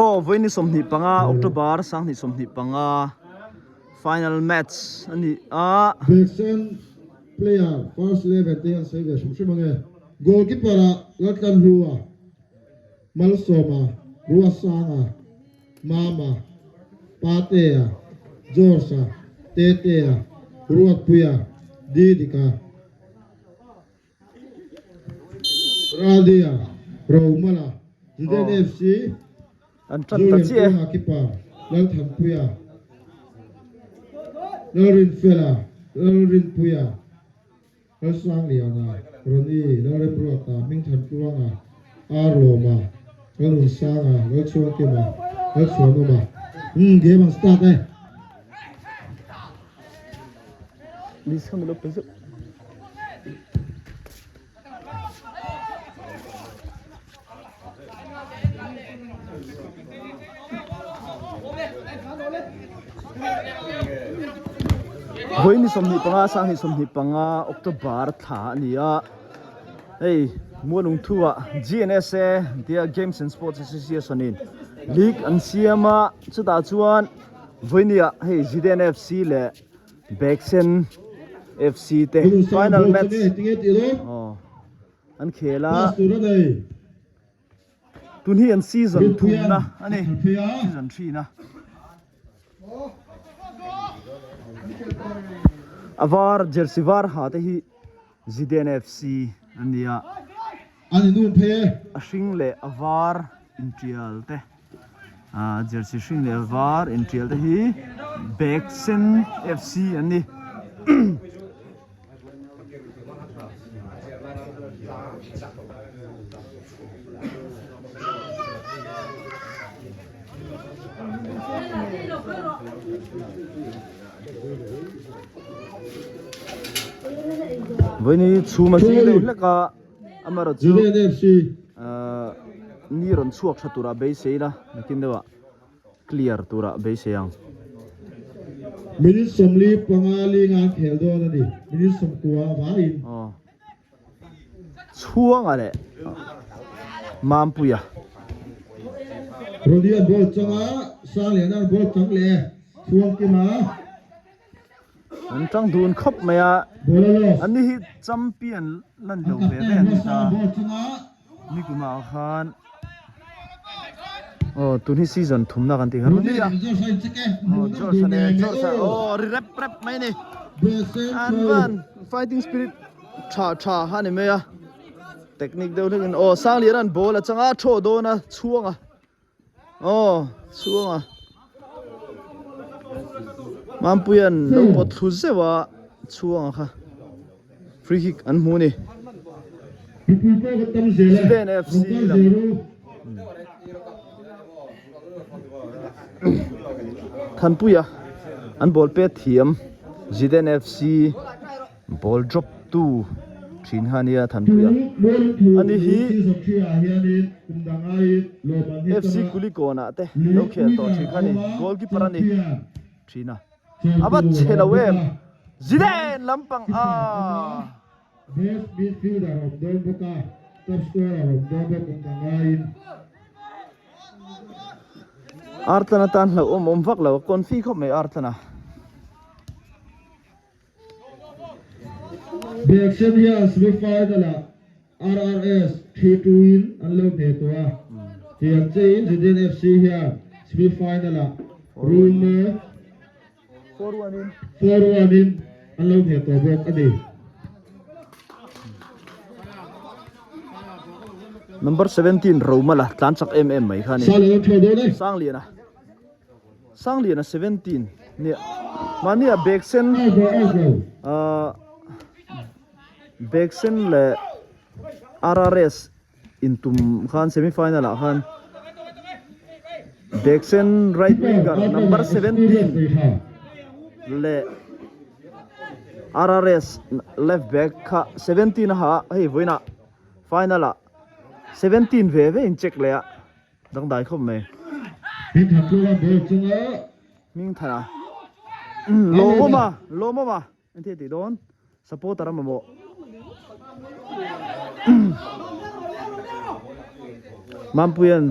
Aw vawiin ni 25 October 2025 final match a ni a. Beksen player first eleven te an sawi ve hrim hrim ange. Goalkeeper ah Laltlanhlua, Malsawma, Ruasanga, Mama, Patea, George-a, Tetea, Ruatpuia, Didika, Radia, Romala, Zidane FC, An tan ta chiah e. Zulianpuia keeper, Lalthanpuia, Lalrinfela, Lalrinpuia, Lalsangliana, Ronnie, Lalremruata, Hmingthantluanga, Arlawma, Lalnunsanga, Lalchhuangkima, Lalchhuanawma. Umm game an start e. Vawi ni 25 2025 October thla a ni a hei Mualungthu ah GNSA tia Games and Sports Association in league an siam a chutah chuan vawi ni ah hei ZNFC leh Beksen FC te final match aw an khel a tun hi an season thumna a ni season three na a var jersey var ha te hi Zidane FC an ni a a hring leh a var intial te ah jersey hring leh a var intial te hi bag sen FC an ni. Vawiin hi chhum a zing deuh hlek a amaherawhchu ahh ni rawn chhuak tha turah beisei ila nakin deuhah clear turah beisei ang. Minute 45 linga an khel dawn a ni minute 90 avangin. Aw chhuanga leh Mampuia. Rodian ball changa Sangliana ball chang leh Chhuangkima. An tang dun khawp mai a, an ni hi champion lan lo ve ve an ni ta, nikumah khan aw tun hi season thumna kan tih kha rawn ni a, aw George a ni George a aw ri rep rep mai a ni, an van fighting spirit tha tha kha a ni mai a, technique deuh hlekin aw Sangliana an ball a chang a thaw dawn a chhuang a. Aw chhunga Mampuia'n lo pawt thlu zeuh a chhunga kha free kick an hmu a ni Zidane FC lam Thanpuia an ball pet thiam Zidane FC. Ball drop tu thin kha ania Thanpuia. Ani hi FC Kulikawn ah te lo khel tawh thin kha ni. Goalkeeper a ni thin a. A va chhe lo em. Zidane lampang a. Artlan atan hlauhawm awm vak lo. Confi khawp mai Artlan a. Beksen hian semi-final ah RRS 3-2 in an lo hneh tawh a, tiang chiahin Zidane FC hian semi-final ah Rulme 4-1 in an lo hneh tawh bawk a ni. Number 17 Romala tlan chak em em mai kha a ni. Sangliana. Sangliana 17 nia mahnia bag sen ahh bag sen leh RRS intum khan semi final ah khan bag sen right winger number 17 leh RRS left back kha 17 a ha a hei vawiinah final ah 17 ve ve in check leh a. Dangdai khawp mai. Hming thar a. Lawmawm a, lawmawm a. Engti a tih dawn? Supporter a mamawh. Mampuia'n.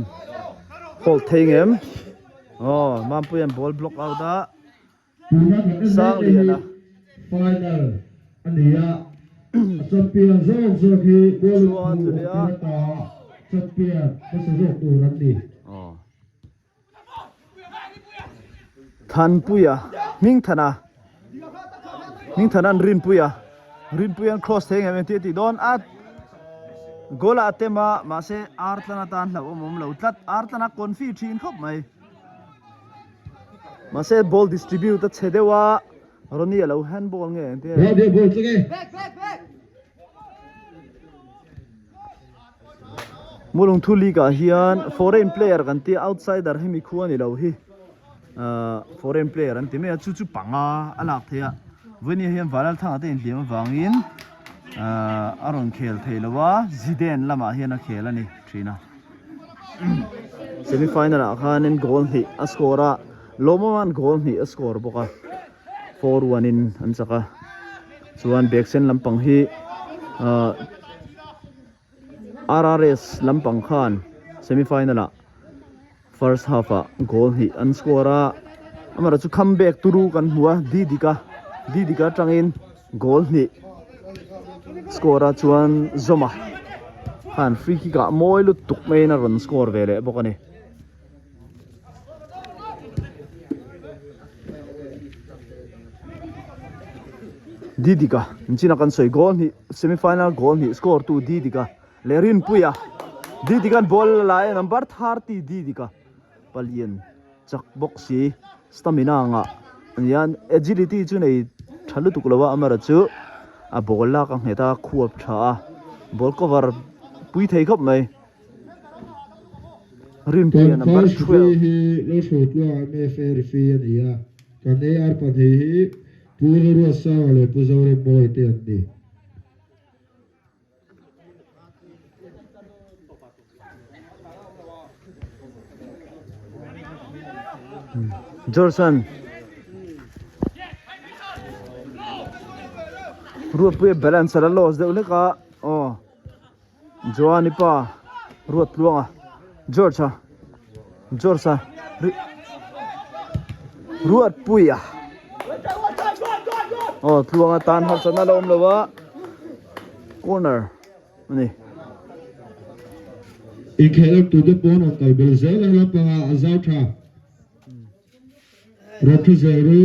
Hold thei ngem. Aw Mampuia'n ball block out a. Sangliana. Final a ni a, a champion zawk zawk hi goal in hmuh a tir ata champion hmasa zawk tur an ni. Thanpuia Hmingthana Hmingthana'n Rinpuia Rinpuia'n cross thei ngem engtin a tih dawn a goal ah a tem a mahse ar tlan atan hlauhawm awm lo tlat ar tlan a confi thin khawp mai. Mahse ball distribute a chhe deuh a, Ronnie a lo handball nge engtin nge? Radio ball chu nge? Mulungthu League ah hian foreign player kan tia outsider hemi khu a ni lo hi ahh foreign player an ti mai a chu chu panga a lak theih a vawinia hian Vanlalthanga te inhliam avangin ahh a rawn khel thei lo a Zidane lamah hian a khel a ni thin a. Semi final ah khanin goal hnih a score a, Lawmawma'n goal hnih a score bawk a, 4-1 in an chak a, chuan bag sen lampang hi ahh RRS lampang khan semi final ah first half ah goal hnih an score a, amaherawhchu chu comeback turu kan hmu a, Didika Didika atangin goal hnih score a chuan Zawma khan free kick ah mawi lut tuk maiin a rawn score ve leh bawk a ni. Didika inchina kan sawi goal hnih semi final goal hnih score tu Didika leh Rinpuia Didika'n ball la lai a number 30 Didika palian Chak bawk si, stamina ngah a nia, agility chu nei tha lutuk lo a, amaherawh chu a ball lak a nghet a, khuap tha a, ball cover pui thei khawp mai. Rinpuia Kan number first 12. referee hi Lalhruaitluanga MFA referee a ni a, kan AR pahnih hi Pu Lalruatsanga leh Pu Zoremmawii te an ni. Jordan Ruatpuia balance a la loss deuh hlek a aw Joani pa Ruattluanga George a George a Ruatpuia aw Tluanga tan harsatna la awm lo a. Corner a ni. Inkhelh tute pawn rawn kal bel zel a, lampanga a zau tha. Rawn thu zel ru.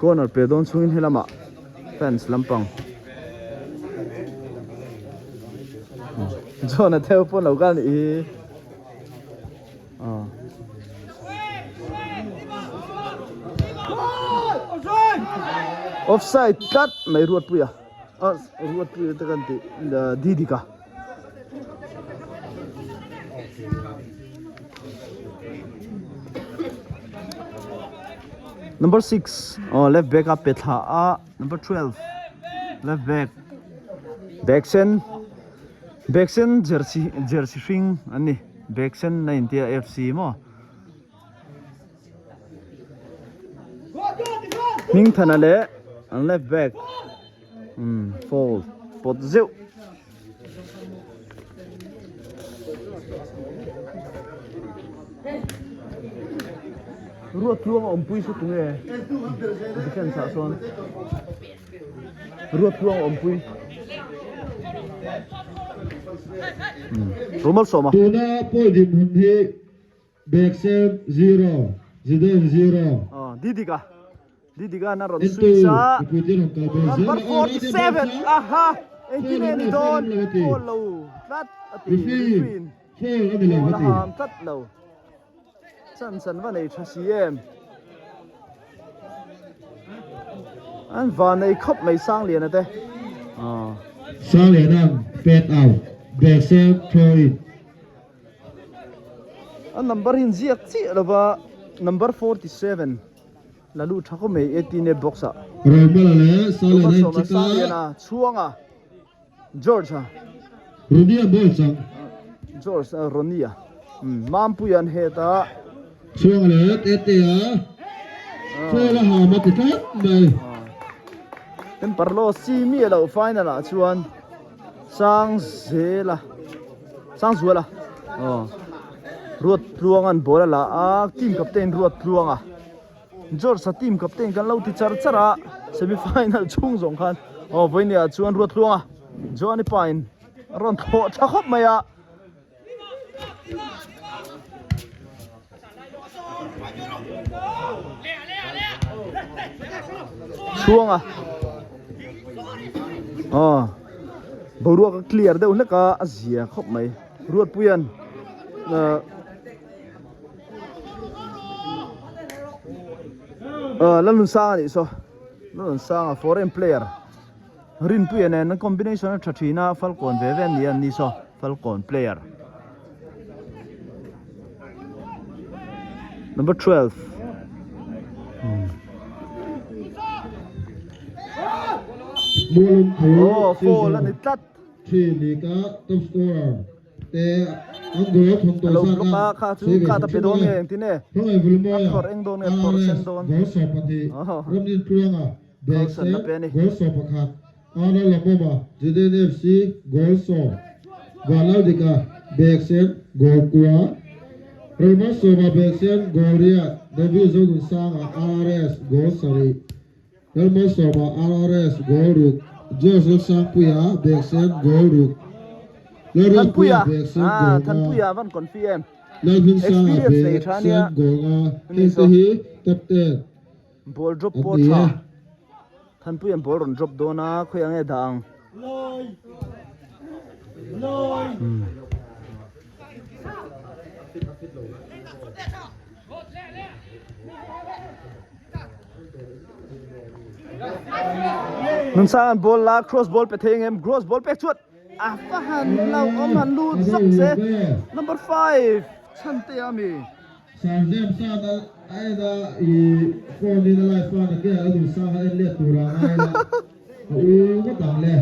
Corner pe dawn chungin helamah fans lampang John a theu pawn lo kal nih hi. Offside tlat mai Ruatpuia a Ruatpuia te kan tih Didika Number 6 oh left back a pe thla a number 12 left back back sen Bag sen jersey jersey hring an ni bag sen a intia FC maw Hmingthana leh an left back umm foul pawt zeuh. Ruattluang a awmpui chu tunge defence ah sawn. Ruattluang awmpui Rumal sawma. Tuna pawi dinhmun hi Beksem zero, Zidane zero. Didika Didika na rawn switch a Number 47 aha engtin nge ni dawn foul lo tlat a ti referee in foul a ham tlat lo chance an va nei tha si em. An van nei khawp mai Sangliana te. Sangliana'n pet out, Bexel throw in. A number hi an ziak chiah lova number 47 la lut tha khawp mai 18 a box ah. Romala leh Sangliana in chik a. Sangliana chhuanga George a. Ronia ball chang. George a Ronia. Mampuia an het a. Chhuang leh Tetea. Foul a ham a ti tlat mai. Temper loss chi mi a lo final ah chuan. Sangzela Sangzuala aw Ruattluanga'n ball a la a team captain Ruattluanga George a team captain kan lo ti char char a semi final chhung zawng khan aw vawinia chuan Ruattluanga Joani pa in a rawn thlawh tha khawp mai a. Chhuanga aw boruak a clear deuh hlek a a zia khawp mai Ruatpuia'n ahh ahh Lalnunsanga anih saw Lalnunsanga foreign player. Rinpuia nen an combination a tha thin a, Falkawn ve ve an ni a, an ni saw Falkawn player number 12. Mualum thu Oh, foul a ni season tlat. 3 league a top scorer te an goal thawm tawh Alo zat block a a, kha chu sawi ve kha ta hrim pe hrim dawn ang e. nge engtin e? Hmangaih A Vulmawia phawrh eng dawn nge phawrh sen RRS dawn. goal 12 Oh. Ramdin Tluanga Bag Carlson a sen pe a ni. goal 11 Arnold Lamoma Zidane FC goal 10 Vanlaldika bag sen goal 9 Raymond Sawma bag sen goal 8 David Zonunsanga RRS goal 7 Raymond Sawma RRS goal 6 George Lalsangpuia bag sen goal 6 Lalruatpuia Thanpuia bag sen ah goal 5 Thanpuia van confi em Lalhmingsanga experience nei bag tha nia sen goal 5 ani Hengte saw hi top 10 Ball drop An pawh ni tha. e. Thanpui an ball rawn drop dawn a, khawi ang nge dah ang? Nunsang an ball la, cross ball pe thei ang em? Cross ball pek chuan a va han lo awm han lut zawk se. Number 5 Chhantea ami. Sir James a a en a i phone in a live a nake a duh sang a en let tur a ngai la a u ngawt ang le.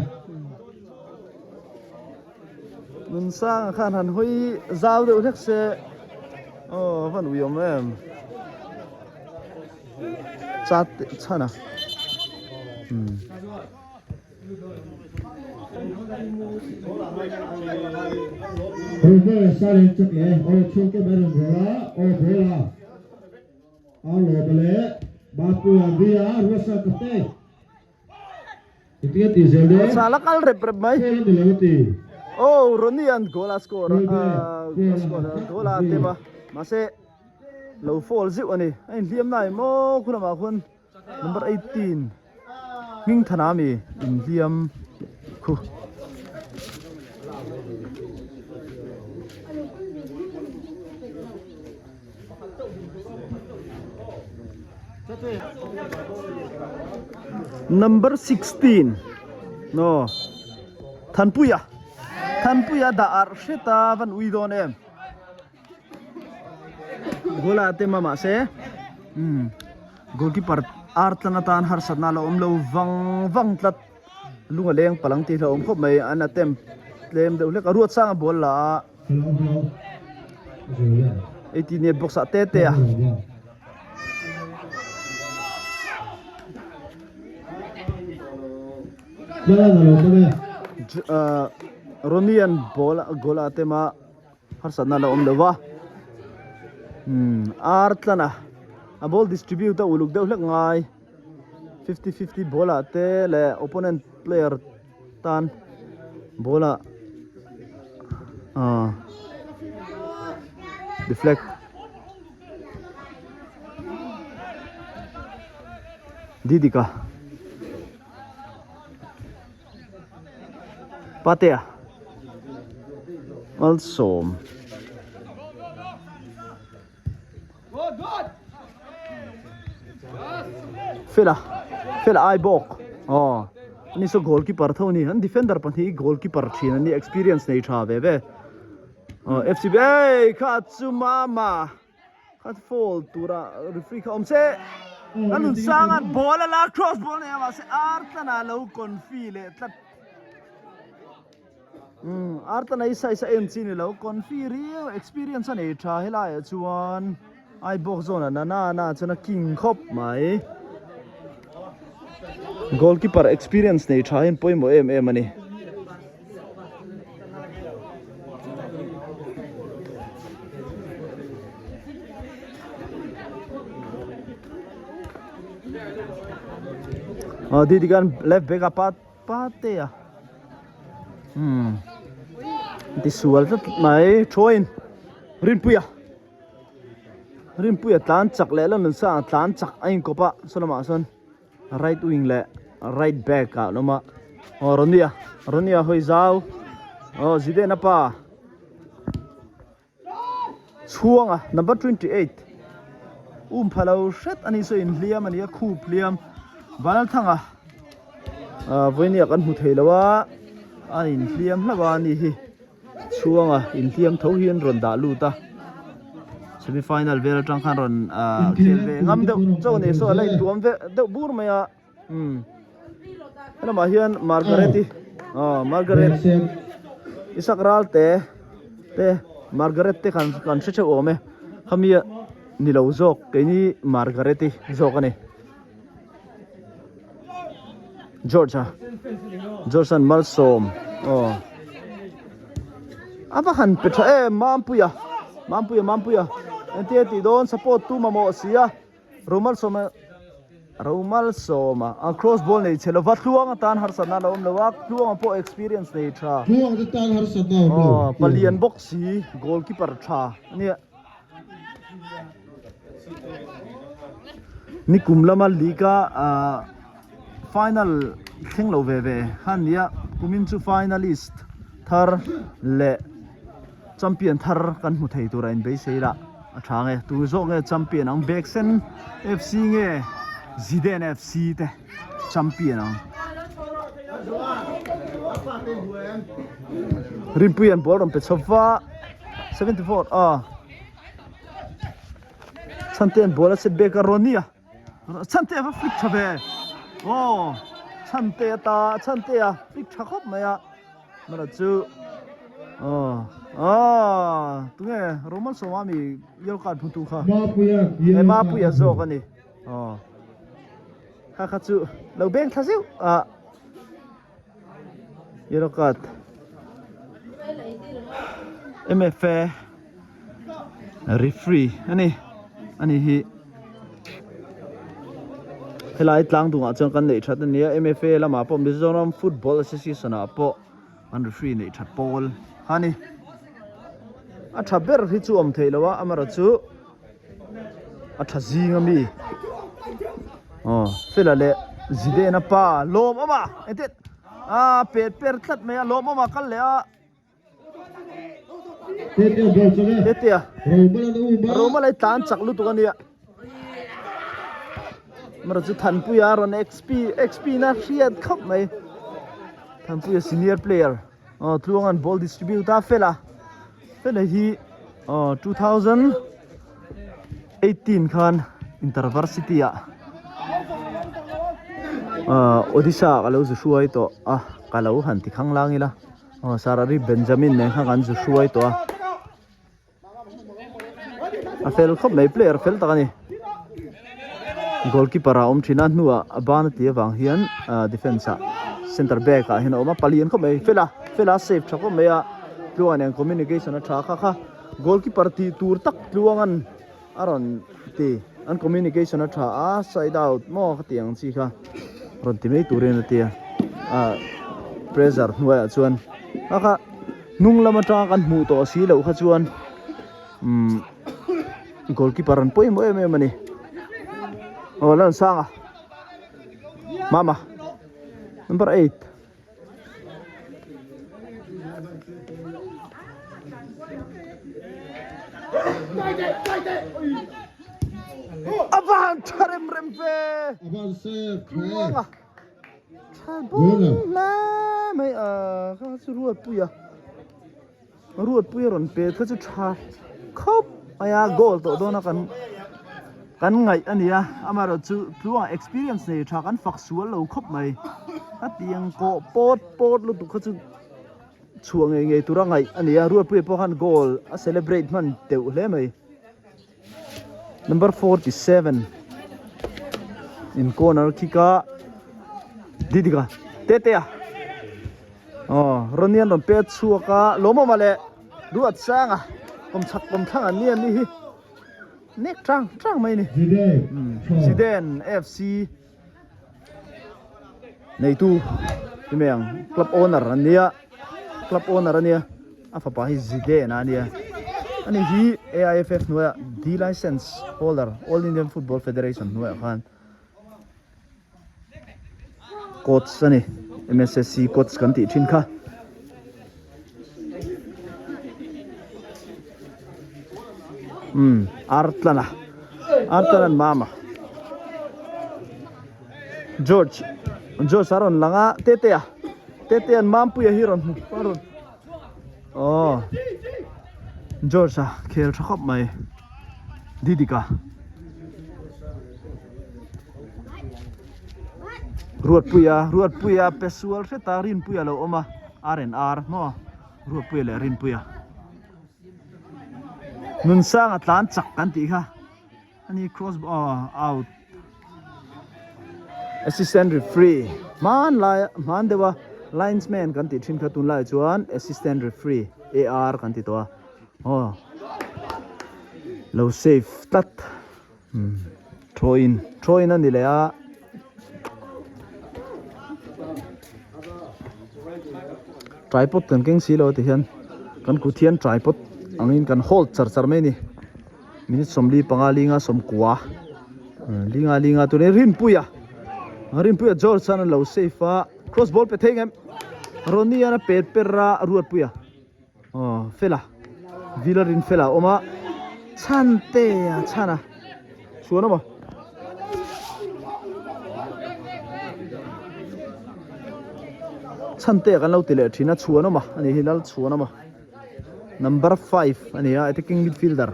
Nun sang a khan han hawi zau deuh hlek se aw a van ui awm em chat chhan a umm. Ruhmawia Sailen chak leh aw chhungte mai rawn rawlh a, aw ball a a lawm a leh Mapuia Bia Ruatsa Kapte engtin a tih zel dawn? Ruatsa la kal rep rep mai. Goal a ni lo a ti. Aw Ronnie an goal a score a score a goal a tem a mahse lo foul zeuh a ni a inhliam nai maw khu lamah khuan Number 18 hming thana ami inhliam khu. Number 16 no Thanpuia Thanpuia dah arh hret a van ui dawn em. Goal ah te mah mahse umm goalkeeper ar tlang atan harsatna a la awm lo vang vang tlat lung a leng palang tih hlauhawm khawp mai an attempt tlem deuh hlek a ruat sang a ball la a 18 yard box ah te te a. Ronnie an ball goal ah te mah. Harsatna la awm lo va, umm ar tlan a, a ball distribute a uluk deuh hlek ngai, fifty fifty ball ah te leh opponent player tan ball ah ahh deflect Didika Patea Malsawm Fela Fela ai bawk aw ani saw goalkeeper tho ani an defender pahnih hi goalkeeper thin ani experience nei tha ve ve aw F_C ei kha chu mama. Kha foul tura referee kha awm se a nun sang a ball a la cross ball nei a mahse ar tlan ah lo confi leh tlat umm ar tlan a i size a en chi ni lo confi riau experience a nei tha helai ah chuan ai bawk zawn ah nana na chuan a king khawp mai goalkeeper experience nei tha hian pawimawh em em a ni. Aw Didikan left back a pa pa te a umm ti sual tlat mai Thuain Rinpuia Rinpuia tlan chak leh London sang tlan chak a inkawp a saw lamah sawn right wing leh right back ah an awm a aw Ronnie-a Ronnie-a hawi zau aw Zidane-a pa. Chhuanga number 28 um pha lo hret a ni saw inhliam a ni a khup hliam Vanlalthanga ah vawinia kan hmu thei lo a a inhliam hlauh a ni hi Chhuanga inhliam tho hi an rawn dah lut a semi final vel atang khan rawn ah khel ve ngam deuh chauh a ni saw a la intuam ve deuh bur mai a. Umm helamah hian Margaret i aw Margaret Isak Ralte te Margaret te khan kan hre theuh awm e khami ni lo zawk keini Margaret i zawk a ni George a George an malsawm aw a va han pe tha em Mampuia Mampuia Mampuia engtin a tih dawn support tu mamawh si a. Romalsawma Romalsawma a cross ball nei chhe lova tluang atan harsatna a lo awm lo a tluanga pawh experience nei tha Tluang te tan harsatna a awm lo. Aw palian bawk si goalkeeper tha ania Nikum lama league a ah final thleng lo ve ve kha ania kumin chu finalist thar leh Champion thar kan hmu thei tura inbeisei lah a tha nge tur zawk nge champion ang Beksen FC nge Zidane FC te champion ang. Rinpui an ball rawn pe chho va 74 a Chhante an ball a set back a Ronnie a Chhante a va flick tha ve aw Chhante a ta Chhante a flick tha khawp mai a. Mara chu aw aw tunge Roman sawma mi yellow card hmu tu kha Mapuia e Mapuia zawk ani aw kha kha chu lo beng thla zeuh a yellow card MFA referee ani ani hi helai tlang dungah chuan kan neih that ania MFA lamah pawh Mizoram Football Association ah pawh an referee neih that pawl a ni a tha ber hi chu awm theih loh a amaherawhchu chu a tha zing ami aw fela leh Zidane-a pa lawmawma engtin a pet per tlat mai a lawmawma kal leh a. Tetea Roma lai tlan chak lutuk ania mara chu Thanpuia rawn XP XP na hriat khawp mai Thanpuia senior player aw tluangan ball distribute a fela fela hi aw 2018 khan Intervarsity ah Odisha ah ka lo zu hruai tawh a ka lo han ti khang lang ila. Aw Sarari Benjamin nen khan kan zu hruai tawh a a fel khawp mai player fel tak a ni goalkeeper ah a awm thin a hnuah a ban a tih avang hian ah defence ah center back ah hian a awm a palian khawp mai fela fela save tha khawp mai a tluang nen communication a tha kha kha goalkeeper tih tur tak tluangan a rawn ti an communication a tha a side out maw ka tih ang chi kha rawn ti mai turin a tia ah pressure hnuaiah chuan a kha hnung lam atanga kan hmuh tawh si loh kha chuan umm goalkeeper an pawimawh em em a ni aw Lalsanga mama number 8. A van tha rem rem ve. A van save tha e. Tluanga. Tha bawm hle mai a kha chu Ruatpuia. Ruatpuia rawn pe kha chu tha khawp mai a goal tawh dawn a kan kan ngaih a ni a amaherawh chu tluangah experience nei tha kan fak sual lo khawp mai a tiang kawh pawt pawt lutuk kha chu chhuah ngei ngei tura ngaih a ni a Ruatpuia pawh khan goal a celebrate hman teuh hle mai number 47 in corner kick a Didika Tetea. Aw Ronnie an rawn pet chhuak a lawmawm a leh ruat sang a kawm chhak kawm thlang an ni an ni hi nek tang tang mai a ni Zidane FC. Neitu ti mai ang club owner an nia club owner a nia a fapa hi Zidane a nia ani hi AIFF hnuaiah D license holder All Indian Football Federation hnuaiah khan coach a ni M_S_S_C coach kan tih thin kha. Umm Artlana Artlana mama. George George a rawn lang a Tetea Tetea'n Mampuia hi rawn hmu a rawn aw George a khel tha khawp mai Didika Ruatpuia Ruatpuia pe sual hret a Rinpuia lo awm a R and R maw Ruatpuia leh Rinpuia Nunsanga tlan chak kan tih kha. Ani cross aw out assistant referee hman lai hman deuh a linesman kan tih thin kha tunlai chuan assistant referee AR kan ti tawh a aw lo save tlat umm throw in throw in a ni leh a. Tripod kan keng si lo ti hian kan kut hian tripod angin kan hold char char mai a ni. Minute 45 linga 90 linga linga tunin Rinpuia Rinpuia George chuan an lo save a cross ball pe thei ngem Ronnie an a pet per a Ruatpuia aw fela Villa rin fela a awm a Chhante a chhan a chhuan awm a. Chhante kan lo ti leh thin a chhuan awm a ani hi lal chhuan awm a. Number 5 a ni a attacking midfielder.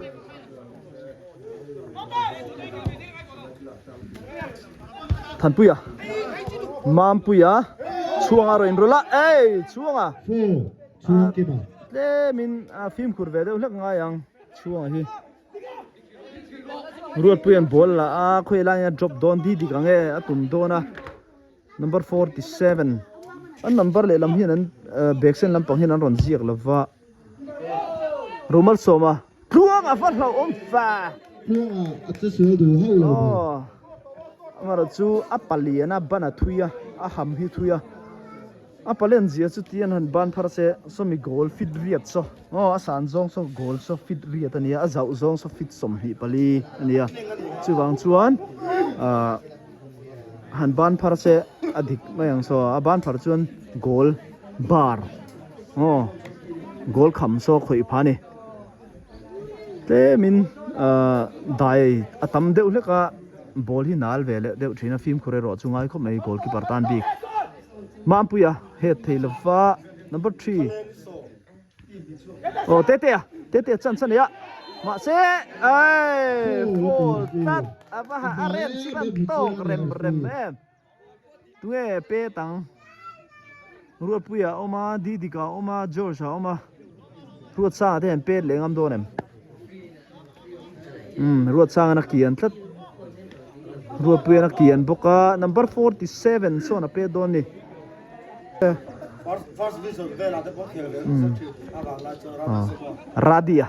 Thanpuia Mampuia chhuanga rawn inrawlh a ei chhuanga tlemin a fimkhur ve deuh hlek ngai ang chhuanga hi Ruatpuia'n ball la a khawi laiin a drop dawn di dik ang e a tum dawn a. Number 47 an number leh lam hian an bag sen lampang hian an rawn ziak lo va rumal sawma tluang a va hlauhawm fa tluang a che sual duh hauh lo mai aw amaherawh chu a palian a ban a thui a a ham hi thui a a palian zia chu ti an han ban phar se sawmi goal fit riat saw aw a san zawng saw goal saw fit riat a nia a zauh zawng saw fit 24 a nia chuvang chuan ah. Han ban phar se a dik mai ang saw a ban phar chuan goal bar aw goal kham saw khawih pha a ni tlemin ahh dai a tam deuh hlek a ball hi nal ve leh deuh thin a fimkhur erawh chu ngai khawp mai goal keeper tan bik Mampuia head thei lova number 3. Aw Tetea Tetea chance a nei a mahse ei goal tlat a va ha a rem chu an tawk rem rem em tunge pet ang Ruatpuia a awm a Didika a awm a George a awm a Ruatsanga te hian pet leh ngam dawn em umm Ruatsanga a kian tlat Ruatpuia a kian bawk a number 47 sawn a pet dawn a ni. Radia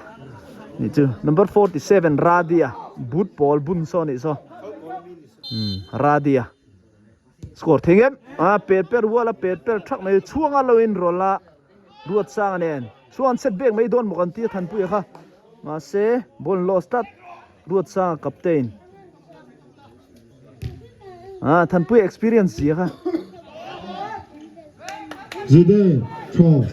nih chu number 47 Radia boot pawl bun saw nih saw Radia score thei ngem a pet per wall a pet per thak mai chhuanga lo in roll a ruat sang nen chuan set bek mai dawn maw kan tia thanpuia kha mahse ball lost tlat ruat sang captain Ah, Thanpui experience zia kha. Zide thaw.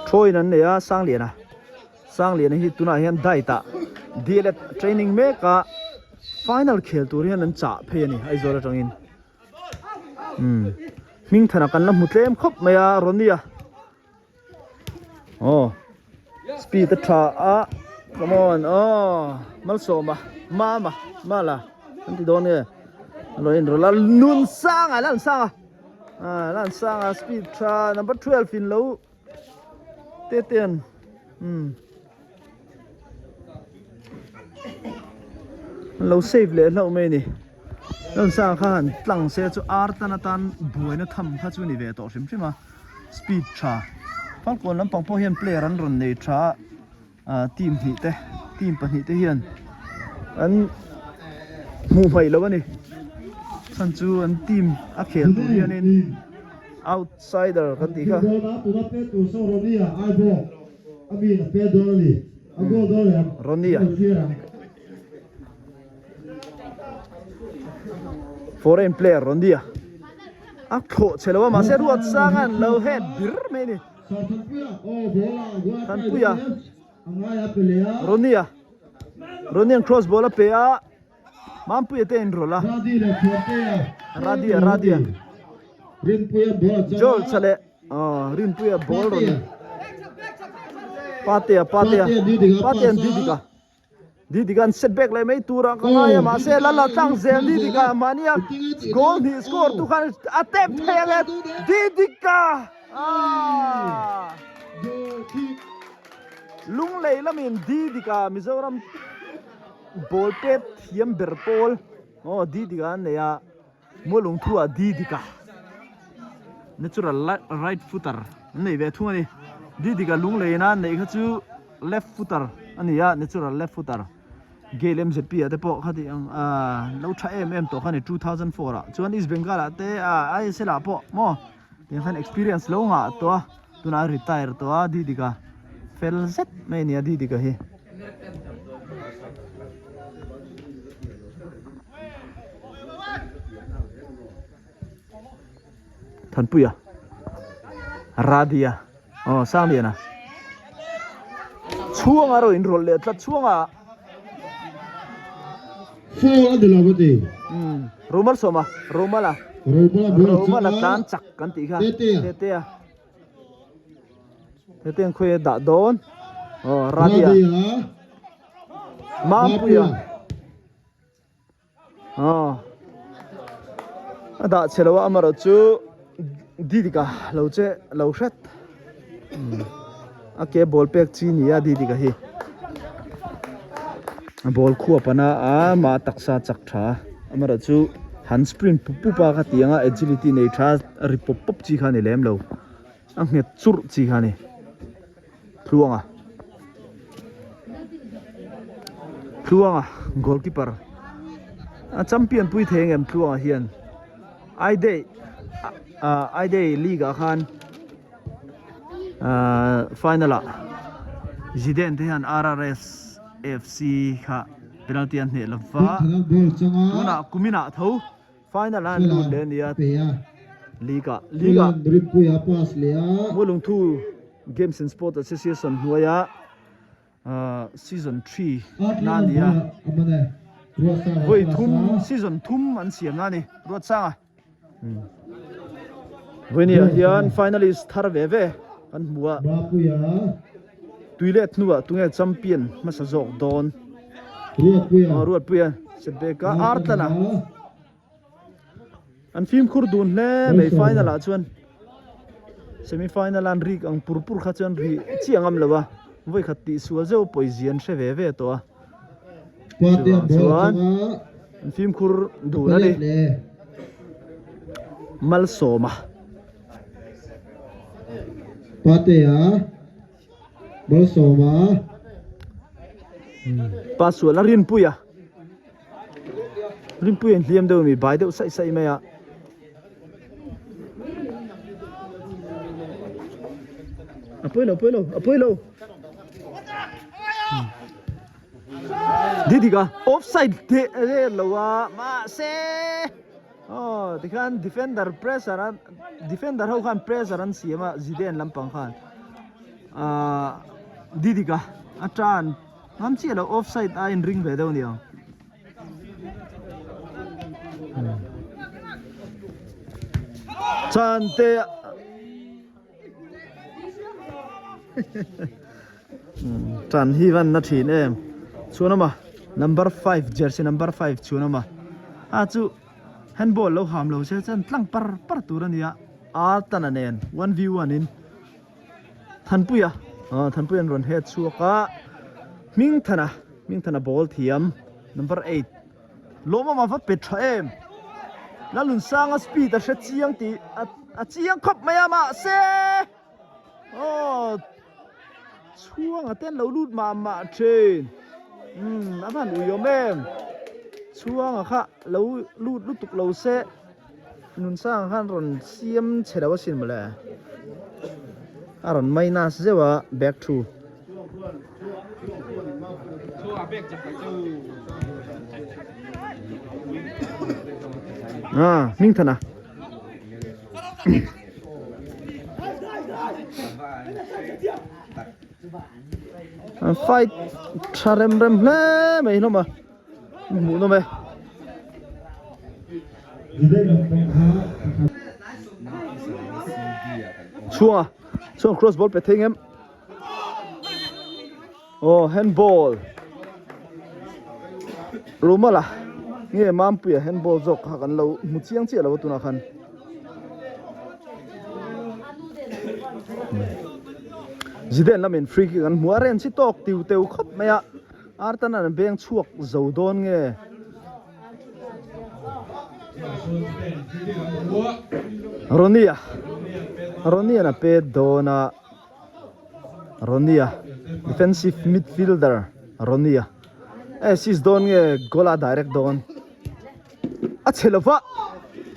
Thaw in an nei a, Sangliana. Sangliana hi tunah hian diet ah DLED training mek a final khel tur hian an chah phei a ni Aizawl atangin. Umm hming thana kan la hmu tlem khawp mai a Ronnie a aw speed a tha a come on aw malsawma mama mala an ti dawn nge an rawn inrawlh a Nunsanga Lansanga ah Lansanga speed tha number 12 in lo te te an umm an lo save leh hlauh mai a ni. Lawnsang kha han tlang se chu ar tan atan buaina tham kha chu a ni ve tawh hrim hrim a speed tha. Falkawn lampang pawh hian player an rawn nei tha a, team hnih te team pahnih te hian an hmuh hmaih lo a ni. Chhan chu an team a khel tur hianin outsider kan tih kha. Ronnie-a. Foreign player rawn nia a thlawh chhe lo a mahse ruat sang an lo head bir mai a ni Thanpuia Ronnie-a Ronnie-a'n cross ball a pe a Mampuia te a inrawlh a Radia Radia George a leh Aw Rinpuia ball rawn Patea Patea Patea'n Didika Didika an set back leh mai turah ka ngai a mahse Lala tlang zel Didika mahnia goal hnih score tu khan a tep thei ang e Didika aaa Lunglei lamin Didika Mizoram ball pet thiam ber pawl aw Didika an nei a. Mualung thu ah Didika natural right footer an nei ve thung a ni. Didika lunglei ina an neih kha chu left footer a ni a, natural left footer. Gale MZP ah te pawh khati ang ah lo tha em em tawh kha a ni 2004 ah. Chuan East Bengal ah te ah ISL ah pawh maw tiang khan experience lo ngah tawh a, tunah a retire tawh a Didika fel zet mai a ni a Didika hi. Thanpuia Radia aw Sangliana chhuanga erawh in rawlh leh tlat chhuanga Foul a ni lo a ti. Umm Romal sawma Romala Romala tlan chak kan tih kha Tetea. Hetiang khawi a dah dawn aw Radia Mampuia aw a dah chhe lo a amarawh chu Didika lo che lo hret a ke ball pek chi ni a Didika hi a ball khuap ana a mah taksa chak tha amarawh chu han sprint pup pup a kha tiang a agility nei tha a ri pawp pawp chi kha a ni lem lo. A nghet churh chi kha a ni Tluanga Tluanga goalkeeper a champion pui thei ang em Tluanga hian I day ah I day league ah khan ah final ah Zidane te hian R_R_S F_C kha penalty an hneh lova tunah kuminah tho. Final a an lut leh a nia League ah League ah Mualungthu Games and Sport Association hnuaia season 3 na a ni a vawi thum season thum an siam na a ni Ruatsanga vawinia hian finalist thar ve ve kan hmu a tuilet hnuah tunge champion hmasa zawk dawn. Ruatpuia setback a ar tlan a an fimkhur dun hle mai final ah chuan semi final an rik ang pur pur kha chuan ri chiah ngam lo a vawi khat tih sual zeuh pawizia an hre ve ve tawh a chuvang chuan an fimkhur dun a ni malsawma. Malsawma. Pa sual a rinpui a. Rinpui an hliam deuh mi bai deuh saih saih mai a. A pawi lo pawi lo a pawi lo. Didika offside teh lo a mahse Aw tikhan defender pressure a defender ho khan pressure an siam a Zidane lampang khan ahh Didika a tan ngam chiah lo offside a in ring ve deuh a ni ang Chante Tan hi van na thin em chhuan awm a number 5 jersey number 5 chhuan awm a a chu handball lo ham lo se chuan tlang par par tur a nia a tan a nen 1v1 in Thanpuia ah Thanpuia an rawn head chhuak a Hmingthana Hmingthana ball thiam number 8 Lawmawm a va pe tha em. Lalunsanga speed a hre chiang tih a chiang khawp mai a mahse. Aw chhuanga te an lo lut mah mah thin. Umm a van ui awm em. Chhuanga kha lo lut lutuk lo se Nunsanga khan rawn siam chhe lo asin mawle. A rawn minus zeuh a back thu. Ah Hmingthana. An fight tha rem rem hle mai hlawm a hmuh nawm e. Chhunga chhunga cross ball pe thei ngem aw handball Romala nge Mampuia handball zawk kha kan lo hmu chiang chiah lo a tunah khan. Zidane lamin free kick an hmu a ren chi tawk tiu teu khawp mai a Artan an beng chhuak zo dawn nge. Ronnie-a Ronnie-a'n a pet dawn a Ronnie-a defensive midfielder Ronnie-a assist dawn nge goal a direct dawn a chhe lova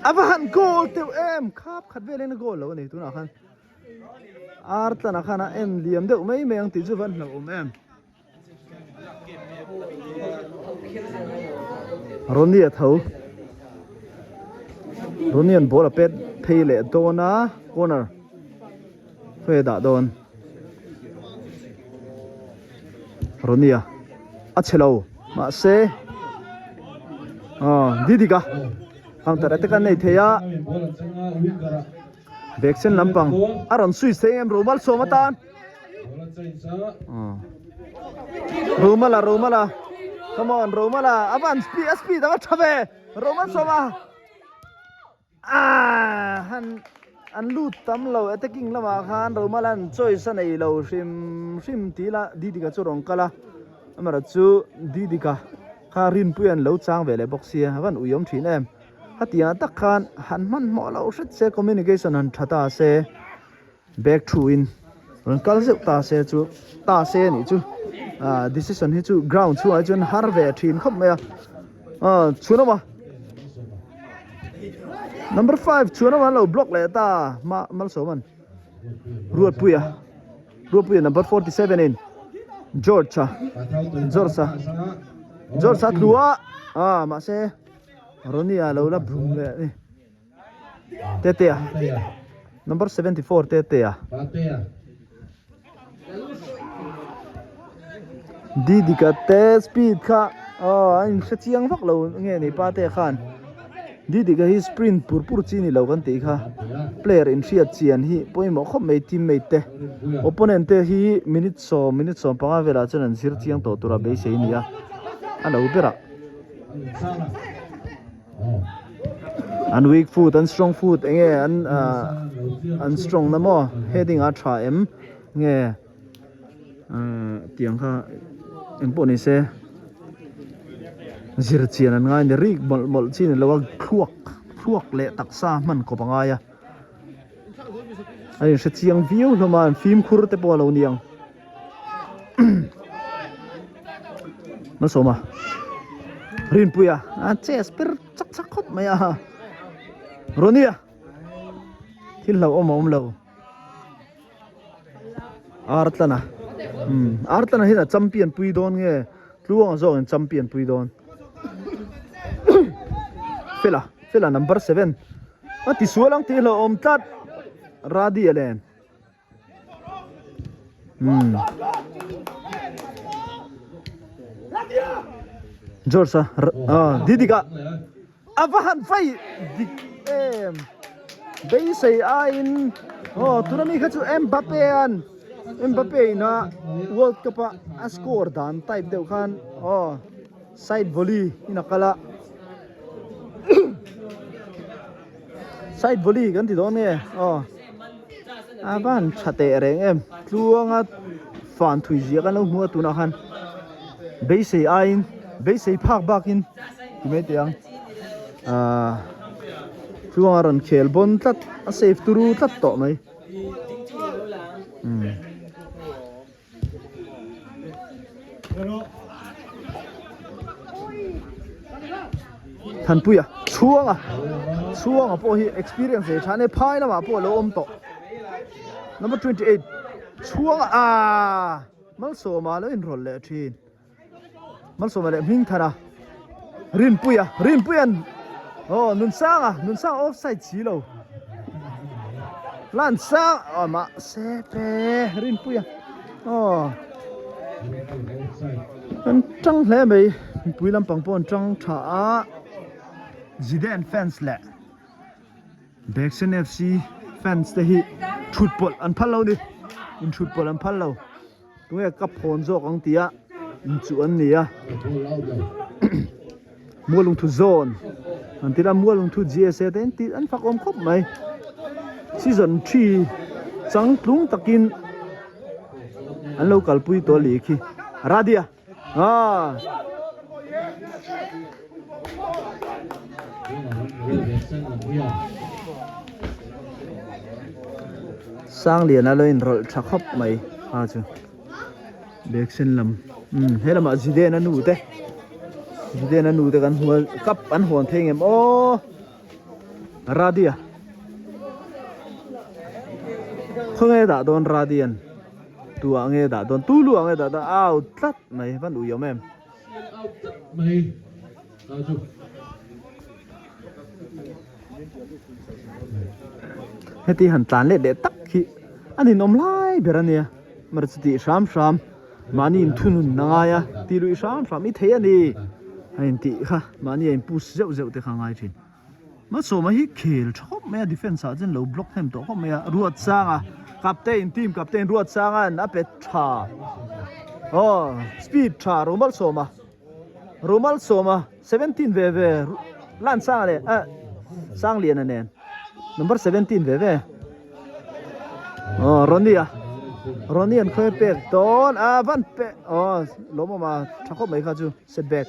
a va han goal teuh em khap khat velin a goal lo a ni tunah khan Artlan-a khan a en liam deuh mai mai ang tih chu van hlauhawm em. Ronnie a tho Ronnie an ball a pet phei leh dawn a corner khawi a dah dawn Ronnie a a chhe lo mahse aw Didika counter attack an nei thei a bag sen lampang a rawn switch thei em rumal sawm atan. Romala Romala come on Romala a van speed a speed anga tha ve Roman sawma ah han an lut tam lo attacking lamah khan Romala an choice a nei lo hrim hrim tih ila Didika chu rawn kal a amaherawh chu Didika kha Rinpuia an lo chang ve leh bawk sia a van ui awm thin em hetiang tak khan han hmanhmawh loh hret se communication han tha ta se. Bag thu in rawn kal zeuh ta se chu ta se anih chu ah decision hi chu ground chhungah hi chuan har ve thin khawp mai a ah chhun awm a number five chhun awm an lo block leh ta ma malsawman Ruatpuia Ruatpuia number 47 in George a George a George a tlu a ah mahse Ronnie a lo la brum leh a ni. Tetea number 74 Tetea Didika te speed kha aw a in hre chiang vak lo nge ni pa te khan Didika hi sprint pur pur chi ni lo kan tih kha player in hriat chian hi pawimawh khawp mai teammate te opponent te hi minute sawm minute 15 velah chuan an zir chiang tawh tura beisei a ni a a lo berah. An weak foot an strong foot enge an ahh an strong na maw heading a tha em nge ahh tiang kha engpawh ni se zir chian an ngai a ni rik mawlh mawlh chi ni lo a thluak thluak leh taksa hman kawp a ngai a a inhre chiang viau hlawm a an fimkhur te pawh a lo ni ang. Malsawma Rinpuia a chess per chak chak khawp mai a Ronia thil hlauhawm a awm lo Artlana umm Artlana hian a champion pui dawn nge Tluanga zawk in champion pui dawn Fela Fela number 7 a tisual ang tih hlauhawm tlat Radi a len. Hmm. George a ah Didika a va han fai dik em beisei aiin aw tuna mi kha chu Mbappe an Mbappe ina World Cup a a score dan type deuh khan aw side volley in a kal a side volley kan ti dawn nge aw a van tha teh reng em tluanga fan thui zia kan lo hmu a tunah khan beisei aiin beisei phak bakin ti mai teh ang ahh tluanga rawn khel bawn tlat a save turu tlat tawh mai. Thanpuia chhuanga chhuanga pawh hi experience nei tha a ni phai lamah pawh a lo awm tawh number 28 chhuanga aaa Malsawma lo inrawlh leh thin Malsawma leh Hmingthana Rinpuia Rinpuia'n aw Nunsanga Nunsanga offside si lo Lansang aw mahse pe Rinpuia aw an tang hle mai mipui lampang pawh an tang tha a Zidane fans leh Beksen FC fans te hi thut pawlh an phal lo ni in thut pawlh an phal lo. Tunge ka phawn zawk ang tia inchuh an ni a Mualungthu zone an ti la Mualungthu GSA te an tih an fak awm khawp mai season 3 chang tlung takin an lo kalpui tawh leh khi Radia ah Sangliana lo inrawlh tha khawp mai a chu bag sen lam umm he lamah Zidane-a nu te Zidane-a nu te kan hmu a cup an hawn thei ngem aw Radia khawnge dah dawn Radian tu ah nge dah dawn tu lu ah nge dah dawn au tlat mai van ui awm em. Heti han tlan let leh tak hi a ninawm lai ber a nia mar chu tih hram hram mahni in thunun a ngai a tih luih hram hram i thei a ni a intih kha mahni a in push zeuh zeuh te kha a ngai thin. Hmasawma hi khel tha khawp mai a defence ah chuan lo block hnem tawh khawp mai a Ruatsanga captain team captain Ruatsanga'n a pe tha aw speed tha Romalsawma Romalsawma 17 ve ve Lansanga leh ah Sangliana nen number 17 ve ve aw Ronnie-a Ronnie an khawi pek dawn a van pe aw lawmawma tha khawp mai kha chu set back.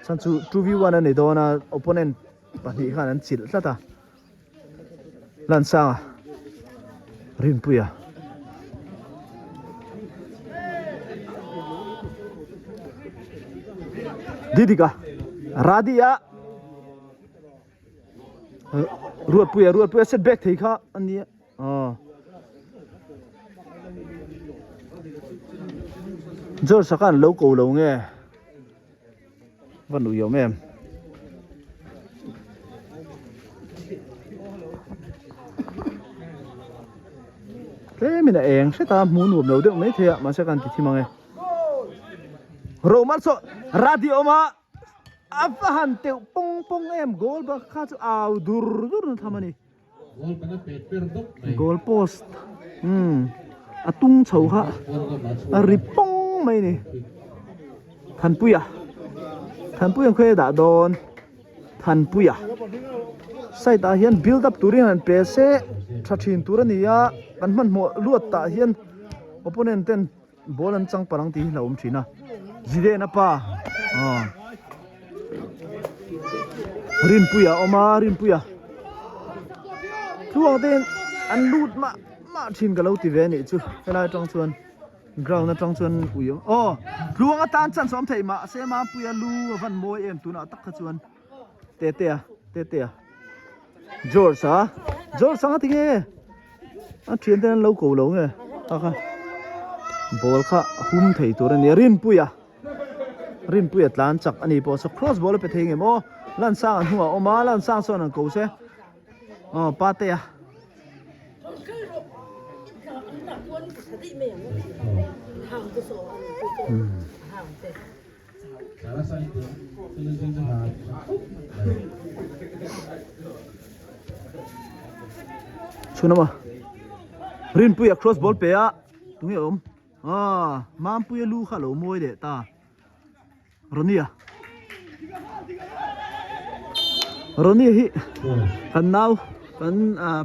Chhan chu 2v1 a ni dawn a, opponent pahnih khan an chilh tlat a. Lansanga, Rinpuia. Didika, Radia. Ruatpuia, Ruatpuia set back thei kha a nia. Aw. George a khan lo ko lo nge. Va nui awm em. Tlemin a eng hret a hmu nuam lo deuh mai thei a mahse kan ti thim ang e. Romal saw radio awm a a va han teuh pawng pawng em goal bak kha chu au dur dur na tham a ni. Goal post umm a tung chho kha a ri pawng mai a ni Thanpuia Thanpuia ang khawi a dah dawn Thanpuia side ah hian build up turin han pe se tha thin tur a ni a kan hmanhmawh luat tah hian opponent ten ball an chang palh ang tih hi hlauhawm thin a Zidane a pa aw Rinpuia a awm a Rinpuia tluang te hian an lut mah mah thin ka lo ti ve a nih chu helai atang chuan ground atang chuan ui awm aw tluang atan chance a awm thei mahse Mampuia lu a van mawi em tunah tak kha chuan Tetea Tetea George a George anga tinge A thian ten an lo ko lo nge a kha ball kha hum thei tur a nia Rinpuia Rinpuia tlan chak a ni pawh saw cross ball a pe thei nge maw Lansang an hnungah a awm a Lansang chuan an ko se aw Patea Chhun ama Rinpuia cross ball pe a tunge awm ah Mampuia lu kha lo mawi leh ta Ronia Ronia hi kan nau kan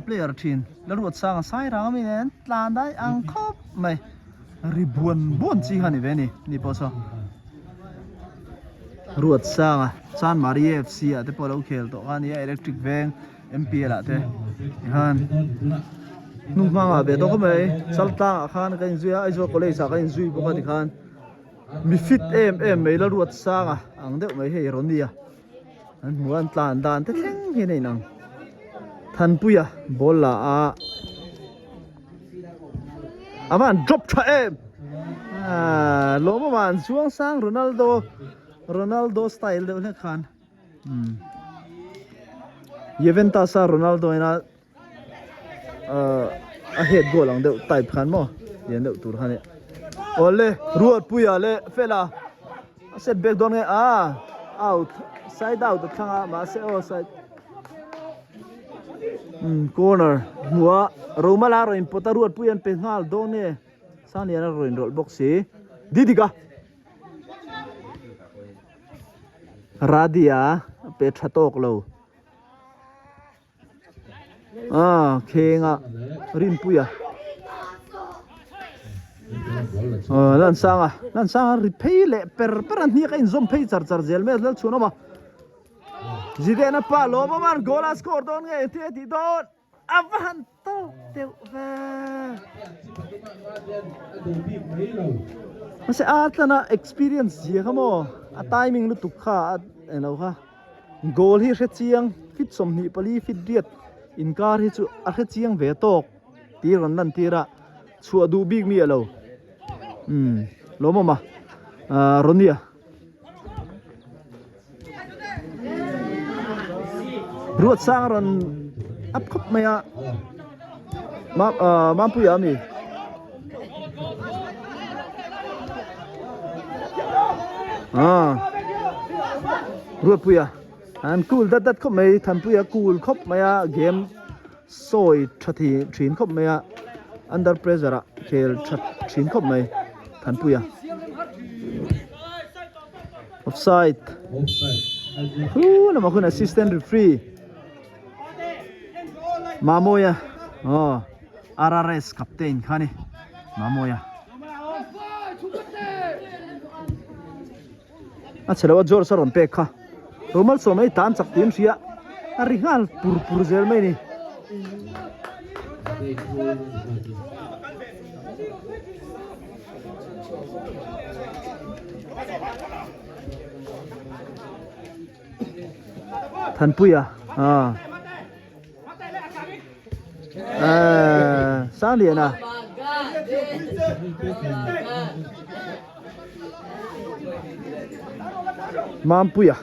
player thin Lalruatsanga Sairang ami nen tlan dai ang khawp mai. Ri buan buan chi kha ni ve ni ni pawh saw Ruatsanga Chanmari FC ah te pawh lo khel tawh kha nia electric veng M_P_L ah te tikhan hnung hmangah ve tawh khawp mai Chaltlangah khan ka inzui a Aizawl college ah ka inzui bawk a tikhan. Mi fit em em mai la ruat sang a ang deuh mai hei Ronnie a an hmu a an tlan dan te thleng hian a inang Thanpuia ball la a a van drop tha em ah lawm a van chuang sang Ronaldo Ronaldo style deuh hlek khan umm Juventus a Ronaldo ina a head goal ang deuh type khan maw lian deuh tur kha nia awle Ruatpuia leh Fela a set back dawn nge a out side out a thlang a mahse aw side umm corner hmuh a Romala rawn in pawt a Ruatpuia an pe nghal dawn nge Sangliana rawn inrawlh bawk si Didika Radia a pe tha tawk lo. Ah khenga Rinpuia ah Lansanga Lansanga ri phei leh per per a hniak a inzawm phei char char zel mai a Lalchhuanawm a Zidane pa lawm awm a goal a score dawn nge engtin a tih dawn a va han tawk deuh ve mahse a tlana experience zia kha maw a timing lutuk kha a englo kha. Goal hi hre chiang fit 24 fit riat inkar hi chu a hre chiang ve tawk tih rawn lan tir a chhuah duh bik mi a lo umm lawmawm a ahh Ronnie a Ruatsang a rawn up khawp mai a ahh Mampuia a mi. Ah Ruatpuia an cool dat dat khawp mai Thanpuia cool khawp mai a game sawi tha thi thin khawp mai a under pressure ah khel tha thin khawp mai Thanpuia offside hu lamah khuan assistant referee Mamawia aw RRS captain kha a ni Mamawia a chhe lo a George a rawn pek kha Romal sawm hei tan chak tih an hria a ri nghal pur pur zel mai a ni. Thanpuia ah ah Sangliana Mampuia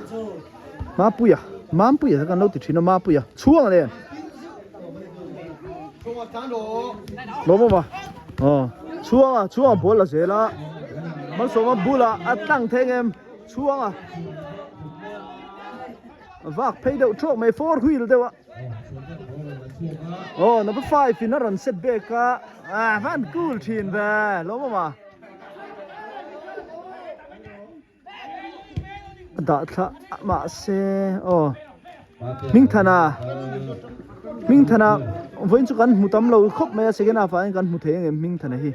Mapuia Mampuia kan lo ti thin a Mapuia chhuang nen Lawm awm a aw chhuang a chhuang ball la zel a Malsawma bulah a tlang thei em. Chhuang a vak phei deuh thuak mai four wheel deuh a aw number 5 in a rawn set back a ah van cool thin ve lawm awm a a dah thla mahse aw Hmingthana Hmingthana vawiin chu kan hmu tam lo khawp mai a second half ah hian kan hmu thei ang em Hmingthana hi.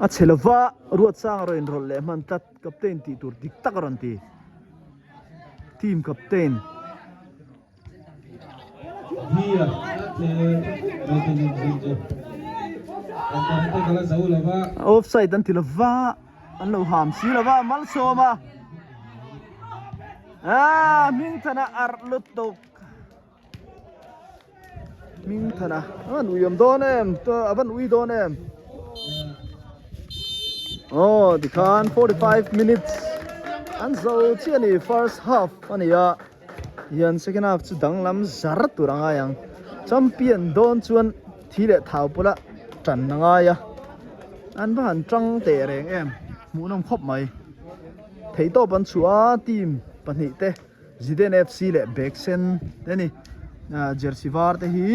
A chhe lova Ruatsang a rawn inrawlh leh hman tlat captain tih tur dik tak a rawn ti team captain. Offside an ti lova an lo ham si lova malsawm a ah Hmingthana arh lutuk. Hming thana a van ui awm dawn em a van ui dawn em aw tikhan 45 minutes an zo chiah a ni first half a ni a hian second half chu danglam zar tur a ngai ang champion dawn chuan thi leh thau pawla tan a ngai a an va han tang teh reng em hmuhnawm khawp mai theihtawp an chhuah a team pahnih te. Zidane FC leh bag sen te ani ah jersey var te hi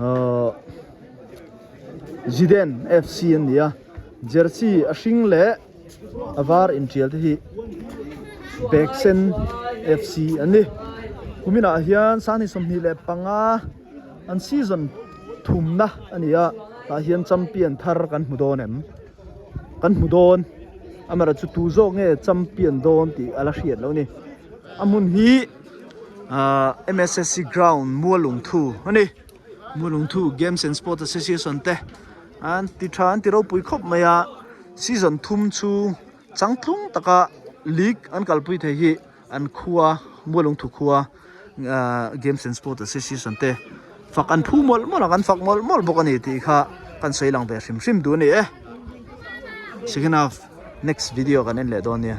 ahh Zidane FC an ni a jersey a hring leh a var intial te hi bag sen FC an ni kuminah hian sangni 25 an season thumna a ni a tah hian champion thar kan hmu dawn em. Kan hmu dawn amaherawh chu tu zawk nge champion dawn tih a la hriat loh a ni a hmun hi ahh M_S_S_C ground Mualungthu a ni Mualungthu games and sports association te. An ti tha an ti ropui khawp mai a, season thum chu changtlung taka league an kalpui thei hi an khua Mualungthu khua ahh Games and Sport Association te fak an phu mawlh mawlh a kan fak mawlh mawlh bawk a ni tih kha kan sawi lang ve hrim hrim duh a ni e. Second half next video kan en leh dawn nia.